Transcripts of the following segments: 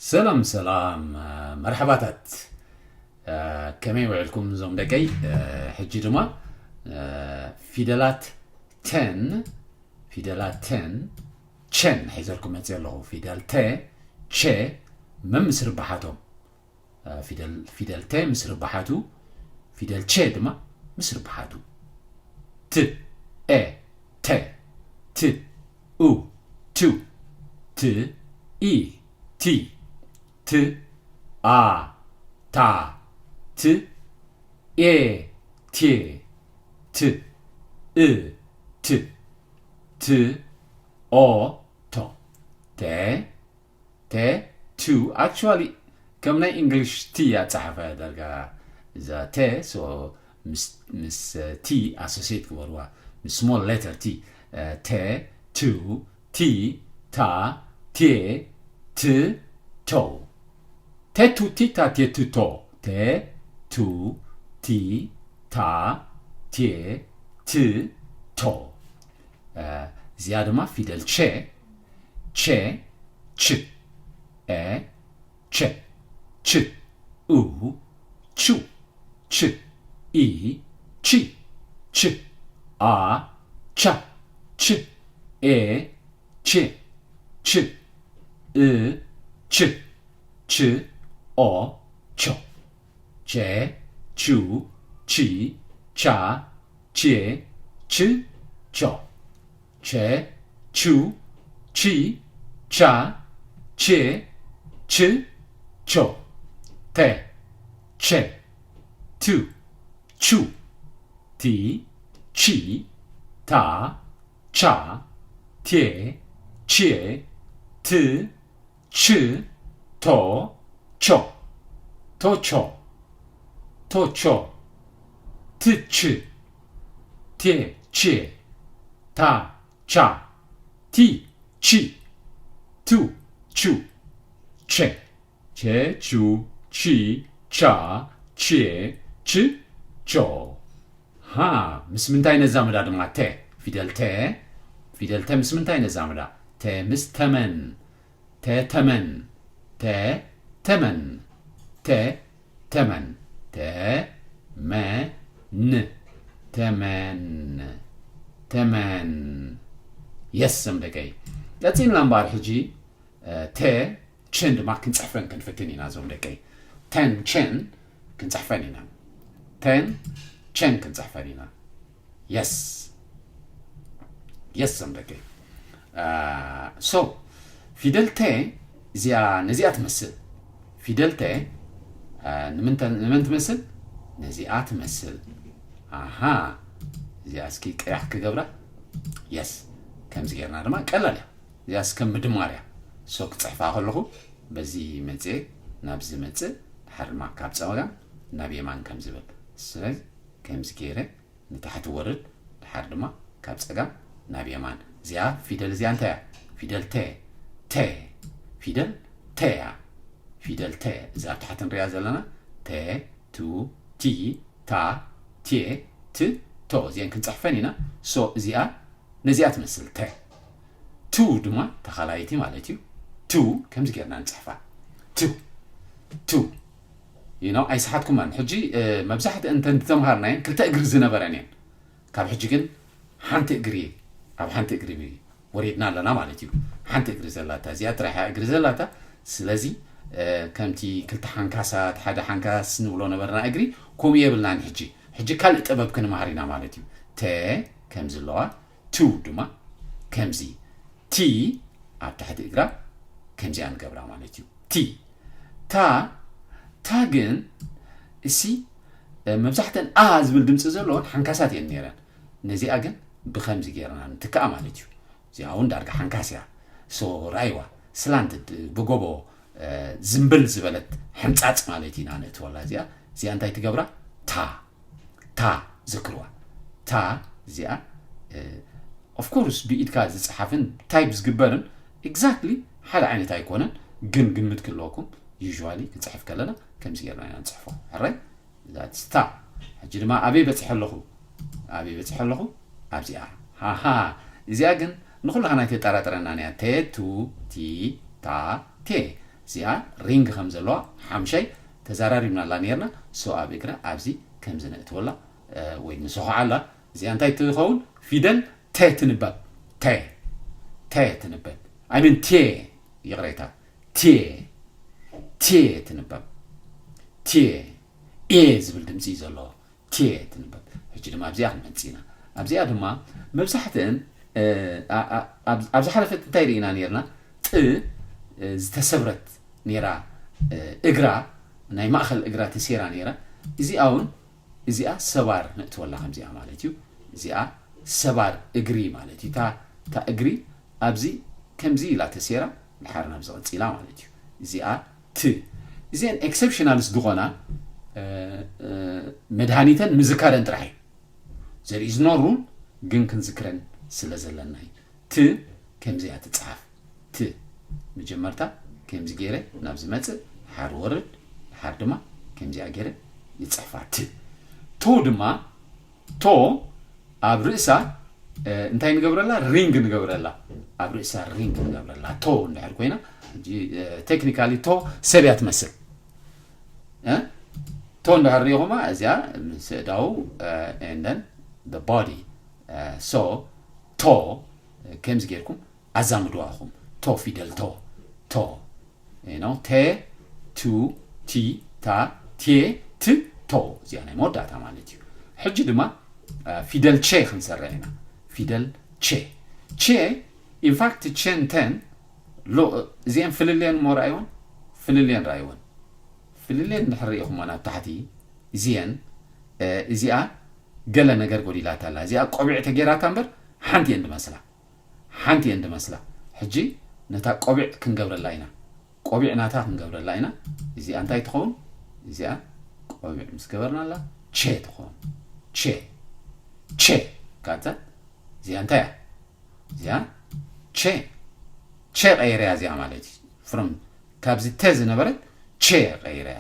ሰላም ሰላም፣ መርሓባታት። ከመይ ውዕልኩም እዞም ደቀይ? ሕጂ ድማ ፊደላት ተን፣ ፊደላት ተን ቸን ሒዘልኩም መፅእ ኣለኹ። ፊደል ተ፣ ቸ፣ መምስርባሓቶም። ፊደል ፊደል ተ ምስ ርባሓቱ፣ ፊደል ቸ ድማ ምስ ርባሓቱ። ት፣ ኤ፣ ተ፣ ት፣ ኡ፣ ቱ፣ ት፣ ኢ፣ ቲ፣ ት፣ ኣ፣ ታ፣ ት፣ ኤ፣ ቴ፣ ት፣ እ፣ ት፣ ት፣ ኦ፣ ቶ። ተ፣ ተ፣ ቱ። Actually ከም ናይ English ቲ ኣጻሓፈ ዳርጋ እዛ ተ። So ምስ ምስ ቲ associate ግበርዋ፣ ምስ small letter ቲ። ተ፣ ቱ፣ ቲ፣ ታ፣ ቴ፣ ት፣ ቶ። ተ፣ ቱ፣ ቲ፣ ታ፣ ቴ፣ ት፣ ቶ። ተ፣ ቱ፣ ቲ፣ ታ፣ ቴ፣ ት፣ ቶ። እዚኣ ድማ ፊደል ቸ። ቸ፣ ች፣ ኤ፣ ቸ፣ ች፣ ኡ፣ ቹ፣ ች፣ ኢ፣ ቺ፣ ች፣ ኣ፣ ቻ፣ ች፣ ኤ፣ ቼ፣ ች፣ እ፣ ች፣ ች፣ ኦ፣ ቾ። ቸ፣ ቹ፣ ቺ፣ ቻ፣ ቼ፣ ች፣ ቾ። ቸ፣ ቹ፣ ቺ፣ ቻ፣ ቼ፣ ች፣ ቾ። ተ፣ ቸ፣ ቱ፣ ቹ፣ ቲ፣ ቺ፣ ታ፣ ቻ፣ ቴ፣ ቼ፣ ት፣ ች፣ ቶ፣ ቾ። ቶቾ፣ ቶቾ። ትች፣ ቴቼ፣ ታ፣ ቻ፣ ቲ፣ ቺ፣ ቱ፣ ቹ፣ ቸ። ቸ፣ ቹ፣ ቺ፣ ቻ፣ ቼ፣ ች፣ ቾ። ሃ፣ ምስ ምንታይ ነዛምዳ ድማ? ተ፣ ፊደል ተ፣ ፊደል ተ ምስ ምንታይ ነዛምዳ? ተ ምስ ተመን። ተ ተመን። ተ ተመን። ተ ተመን። ተ መ ን። ተመን። ተመን። የስ፣ እዞም ደቀይ። ቀጺልና እምበኣር ሕጂ፣ ተ ቸን ድማ ክንጽሕፈን ክንፍትን ኢና፣ እዞም ደቀይ። ተን ቸን ክንጽሕፈን ኢና። ተን ቸን ክንጽሕፈን ኢና። የስ። የስ፣ እዞም ደቀይ። ሶ፣ ፊደል ተ እዚኣ ነዚኣ ትመስል። ፊደል ተ፣ አ፣ ንምንተ-፣ ንመን ትመስል? ነዚኣ ትመስል። ኣሃ። እዚኣ እስኪ ቀያሕ ክገብራ። የስ። ከምዚ ጌርና ድማ ቀላል እያ። እዚኣስ ከም ምድማር እያ። ሶ ክጽሕፋ ከለኹ በዚ መጽእ ናብዚ መጽእ፣ ድሓር ድማ ካብ ጸጋም ናብ የማን ከም ዝብል። ስለዚ ከምዚ ገይረ ንታሕቲ ወርድ፣ ድሓር ድማ ካብ ጸጋም ናብ የማን። እዚኣ ፊደል እዚኣ እንታይ እያ? ፊደል ተ። ተ። ፊደል ተ እያ። ፊደል ተ። እዛ ኣብ ታሕቲ ንሪኣ ዘለና ተ፣ ቱ፣ ቲ፣ ታ፣ ቴ፣ ት፣ ቶ። እዚአን ክንጽሕፈን ኢና። ሶ እዚኣ ነዚኣ ትመስል ተ። ቱ ድማ ተኻላይቲ ማለት እዩ። ቱ ከምዚ ጌርና ንጽሕፋ። ቱ። ቱ። You know፣ ኣይሰሓትኩማን። ሕጂ፣ እ፣ መብዛሕትአን እንተን ዝተምሃርናየን ክልተ እግሪ ዝነበረን እየን። ካብ ሕጂ ግን ሓንቲ እግሪ፣ ኣብ ሓንቲ እግሪ ወሪድና ኣለና ማለት እዩ። ሓንቲ እግሪ ዘላታ፣ እዚኣ ጥራሕ እያ እግሪ ዘላታ። ስለዚ፣ እ፣ ከምቲ ክልተ ሓንካሳት፣ ሓደ ሓንካስ ንብሎ ነበርና እግሪ፣ ከምኡ የብልናን ሕጂ። ሕጂ ካልእ ጥበብ ክንመሃር ኢና ማለት እዩ። ተ ከምዚ ኣለዋ፣ ቱ ድማ ከምዚ። ቲ ኣብ ታሕቲ እግራ ከምዚኣ ንገብራ ማለት እዩ። ቲ። ታ፣ ታ ግን እሲ፣ እ፣ መብዛሕተን ኣ ዝብል ድምፂ ዘለዎን ሓንካሳት እየን ነይረን። ነዚኣ ግን ብኸምዚ ጌርና ንትክኣ ማለት እዩ። እዚኣ እውን ዳርጋ ሓንካስ እያ። ሶ፣ ራእይዋ፣ ስላንትድ፣ ብጎቦ፣ እ፣ ዝምብል ዝበለት ሕምጻጽ ማለት ኢና ንእትወላ እዚኣ። እዚኣ እንታይ ትገብራ? ታ። ታ፣ ዘክርዋ። ታ እዚኣ፣ እ፣ of course ብኢድካ ዝጸሓፍን ታይፕ ዝግበርን exactly ሓደ ዓይነት ኣይኮነን፣ ግን ግምት ክህልወኩም፣ usually ክንጽሕፍ ከለና ከምዚ ጌርና ኢና ንጽሕፎ። ሕራይ? That's ታ። ሕጂ ድማ ኣበይ በጺሐ ኣለኹ? ኣበይ በጺሐ ኣለኹ? ኣብዚኣ። ሃሃ። እዚኣ ግን ንኹላህና ኣይተጠራጥረናን እያ። ተ፣ ቱ፣ ቲ፣ ታ፣ ቴ። እዚኣ ሪንግ ከም ዘለዋ ሓምሻይ ተዛራሪብናላ ነርና። ሶ ኣብ እግራ ኣብዚ ከምዚ ነእትወላ ወይ ንስኹዓላ። እዚኣ እንታይ ትኸውን? ፊደል ተ ትንበብ። ተ ተ ትንበብ። ኣይምን ቴ፣ ይቕሬታ፣ ቴ ቴ ትንበብ። ቴ ኤ ዝብል ድምፂ እዩ ዘለዎ። ቴ ትንበብ። ሕጂ ድማ ኣብዚኣ ክንመፅእ ኢና። ኣብዚኣ ድማ መብዛሕትእን ኣብ ዝሓለፈት እንታይ ርኢና ነርና? ጥ ዝተሰብረት ነራ እግራ፣ ናይ ማእኸል እግራ ተሴራ ነራ። እዚኣ እውን እዚኣ ሰባር ነእትወላ ከምዚኣ ማለት እዩ። እዚኣ ሰባር እግሪ ማለት እዩ። እታ እግሪ ኣብዚ ከምዚ ኢላ ተሴራ ድሓር ናብ ዝቐፂላ ማለት እዩ። እዚኣ ት እዚአን ኤክሰፕሽናልስ ዝኾና መድሃኒተን ምዝካረን ጥራሕ እዩ። ዘር ኢዝ ኖ ሩል ግን ክንዝክረን ስለ ዘለና እዩ። ት ከምዚኣ ትፅሓፍ። ት መጀመርታ ከምዚ ገይረ ናብ ዝመፅእ ሓር ወርድ ሓር ድማ ከምዚኣ ገይረ ይፅሕፋ። ት ቶ ድማ ቶ ኣብ ርእሳ እንታይ ንገብረላ? ሪንግ ንገብረላ። ኣብ ርእሳ ሪንግ ንገብረላ። ቶ እንድሕር ኮይና ቴክኒካሊ ቶ ሰብ እያ ትመስል። ቶ እንድሕር ሪኢኹማ እዚኣ ምስ እዳው and then body so ቶ ከምዚ ጌርኩም ኣዛምድዋ ኢኹም። ቶ ፊደል ቶ ቶ ተ ቱ ቲ ታ ቴ ት ቶ እዚኣ ናይ መወዳእታ ማለት እዩ። ሕጂ ድማ ፊደል ቼ ክንሰርዕ ኢና። ፊደል ቼ ቼ ኢንፋክት ቼን ተን እዚአን ፍልልየን እሞ ረኣይወን ፍልልየን ረኣይወን ፍልልየን እንድሕር ሪኢኹሞ ናብ ታሕቲ እዚአን እዚኣ ገለ ነገር ጎዲላታ ኣላ። እዚኣ ቆቢዕ ተጌራታ እምበር ሓንቲ እየን ድመስላ ሓንቲ እየን ድመስላ። ሕጂ ነታ ቆቢዕ ክንገብረላ ኢና። ቆቢዕ ናታ ክንገብረላ ኢና። እዚኣ እንታይ ትኸውን? እዚኣ ቆቢዕ ምስ ገበርናላ ቼ ትኸውን። ቼ ቼ ካተ እዚኣ እንታይ እያ? እዚኣ ቼ ቼ ቀይረያ እዚኣ ማለት እዩ። ፍሮም ካብዚ ተ ዝነበረት ቼ ቀይረያ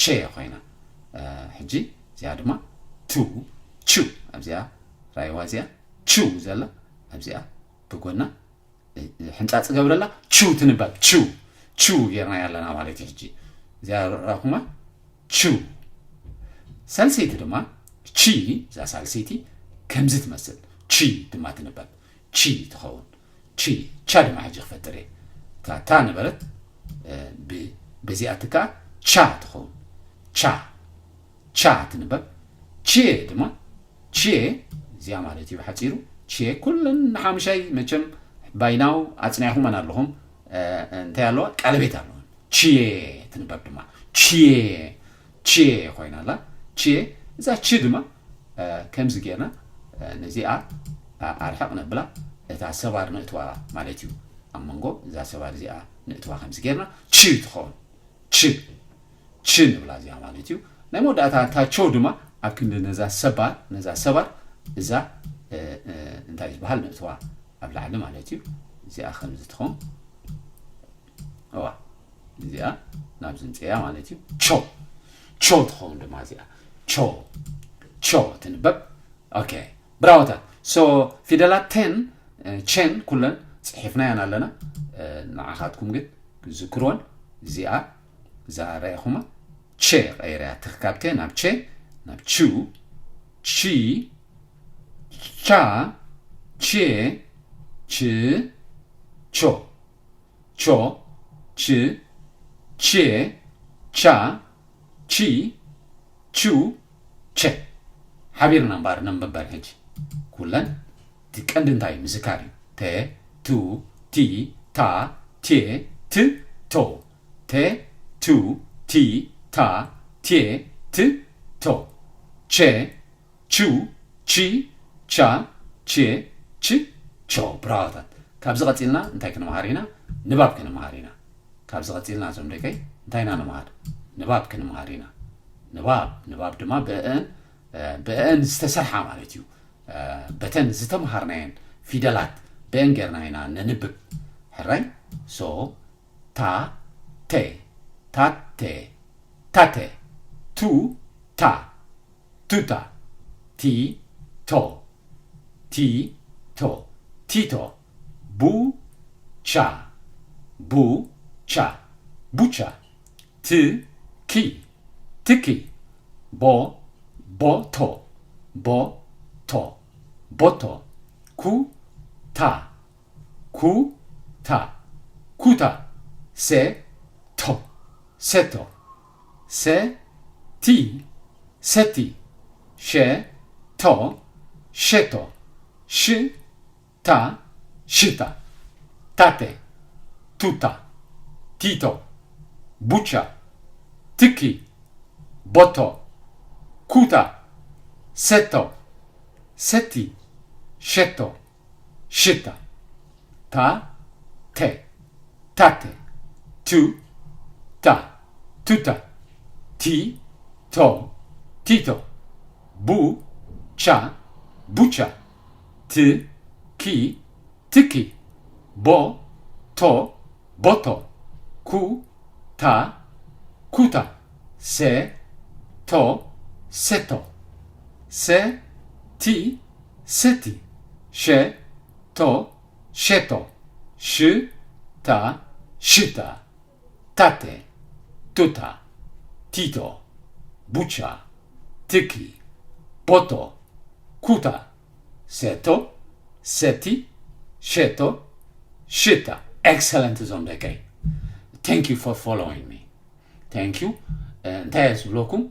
ቼ ኮይና ሕጂ እዚኣ ድማ ቱ ቹ ኣብዚኣ ራይዋ እዚኣ ቹ ዘላ ኣብዚኣ ብጎና ሕንፃፅ ገብረላ ቹ ትንበብ ቹ ቹ ጌርና ኣለና ማለት እዩ። ሕጂ እዚኣ ራኹማ ቹ ሳልሰይቲ ድማ ቺ እዛ ሳልሰይቲ ከምዚ ትመስል ቺ ድማ ትንበብ ቺ ትኸውን። ቺ ቻ ድማ ሕጂ ክፈጥር እየ። እታ ታ ነበረት በዚኣ ትካ ቻ ትኸውን። ቻ ቻ ትንበብ። ቺ ድማ ቺ እዚኣ ማለት እዩ ብሓፂሩ ቺ ኩለን ንሓምሻይ መቸም ባይናው ኣፅኒዕኹመን ኣለኹም። እንታይ ኣለዋ ቃለቤት ኣለዋ። ቺ ትንበብ ድማ ቺ ቺ ኮይና ኣላ። ቺ እዛ ቺ ድማ ከምዚ ጌርና ነዚኣ ኣርሕቕ ነብላ እታ ሰባር ንእትዋ ማለት እዩ። ኣብ መንጎ እዛ ሰባር እዚኣ ንእትዋ ከምዚ ጌርና ቺ ትኸውን። ቺ ቺ ንብላ እዚኣ ማለት እዩ። ናይ መወዳእታ እታ ቾ ድማ ኣብ ክንዲ ነዛ ሰባር ነዛ ሰባር እዛ እንታይ ዝበሃል ንእትዋ ኣብ ላዕሊ ማለት እዩ። እዚኣ ከምዚ ትኸውን እዋ እዚኣ ናብ ዝንፅያ ማለት እዩ። ቾ ቾ ትኸውን ድማ እዚኣ ቾ ቾ ትንበብ። ኦኬ ብራውታ ሶ ፊደላት ቴን ቼን ኩለን ፅሒፍናያን ኣለና። ንዓኻትኩም ግን ዝክሮን እዚኣ እዛ ረኢኹማ ቼ ቀይረያ ትክካብ ቴ ናብ ቼ ናብ ቹ ቺ ቻ ቼ ች ቾ ቾ ች ቼ ቻ ቺ ቹ ቸ ሓቢርና እምበር ነንብበር ሕጂ ኩለን እቲ ቀንዲ እንታይ እዩ? ምዝካር እዩ። ተ ቱ ቲ ታ ቴ ት ቶ ተ ቱ ቲ ታ ቴ ት ቶ ቸ ቹ ቺ ቻ ቼ ች ቾ ብራዋታት። ካብዚ ቀፂልና እንታይ ክንመሃር ኢና? ንባብ ክንመሃር ኢና። ካብዚ ቀፂልና እዞም ደቀይ እንታይ ኢና ንምሃር? ንባብ ክንመሃር ኢና። ንባብ ንባብ ድማ ብአን ብአን ዝተሰርሓ ማለት እዩ። በተን ዝተምሃርናየን ፊደላት ብአን ጌርና ኢና ነንብብ። ሕራይ ሶ ታ ቴ ታቴ ታቴ ቱ ታ ቱታ ቲ ቶ ቲ ቶ ቲቶ ቡ ቻ ቡ ቻ ቡቻ፣ ት፣ ኪ፣ ትኪ። ቦ፣ ቦ፣ ቶ፣ ቦ፣ ቶ፣ ቦቶ። ኩ፣ ታ፣ ኩ፣ ታ፣ ኩታ። ሴ፣ ቶ፣ ሴቶ። ሴ፣ ቲ፣ ሴቲ። ሼ፣ ቶ፣ ሼቶ። ሽ፣ ታ፣ ሽታ። ታቴ፣ ቱታ፣ ቲቶ። ቡቻ፣ ትኪ፣ ቦቶ። ኩታ፣ ሴቶ፣ ሴቲ፣ ሼቶ፣ ሽታ። ታ፣ ቴ፣ ታቴ። ቱ፣ ታ፣ ቱታ። ቲ፣ ቶ፣ ቲቶ። ቡ፣ ቻ፣ ቡቻ። ት፣ ኪ፣ ትኪ። ቦ፣ ቶ፣ ቦቶ። ኩ፣ ታ፣ ኩታ። ሴ፣ ቶ፣ ሴቶ። ሴ፣ ቲ፣ ሴቲ። ሼ፣ ቶ፣ ሼቶ። ሽ፣ ታ፣ ሽታ። ታቴ፣ ቱታ፣ ቲቶ፣ ቡቻ፣ ትኪ፣ ቦቶ፣ ኩታ፣ ሴቶ፣ ሴቲ፣ ሼቶ፣ ሽታ። Excellent እዞም ደቀይ። Thank you for following me. Thank you። እንታይ እየ ዝብለኩም?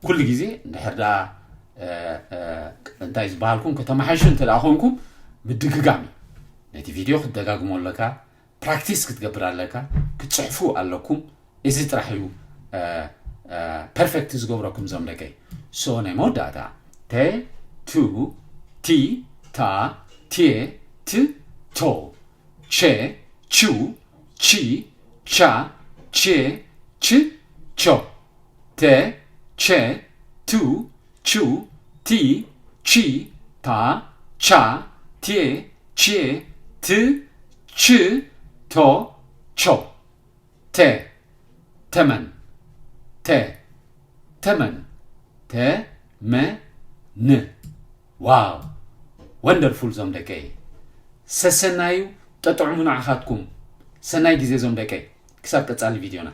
ኩሉ ግዜ እንድሕር ደኣ እንታይ ዝበሃልኩም ከተመሓይሹ እንተ ደኣ ኮንኩም ምድግጋም እዩ። ነቲ ቪድዮ ክትደጋግሞ ኣለካ፣ ፕራክቲስ ክትገብር ኣለካ፣ ክትፅሕፉ ኣለኩም። እዚ ጥራሕ እዩ ፐርፌክት ዝገብረኩም እዞም ደቀይ። ሶ ናይ መወዳእታ ቴ፣ ቱ፣ ቲ፣ ታ፣ ቴ፣ ት፣ ቶ። ቼ፣ ቹ፣ ቺ፣ ቻ፣ ቼ፣ ች፣ ቾ። ቴ፣ ቼ፣ ቱ፣ ቹ፣ ቲ፣ ቺ፣ ታ፣ ቻ፣ ቴ፣ ቼ፣ ት፣ ች፣ ቶ፣ ቾ። ተ፣ ተመን። ተ፣ ተመን። ተ፣ መ፣ ን። ዋው! ወንደርፉል ዞም ደቀይ። ሰሰናዩ ጠጥዑሙ ንዓኻትኩም። ሰናይ ግዜ ዞም ደቀይ። ክሳብ ቀጻሊ ቪድዮና።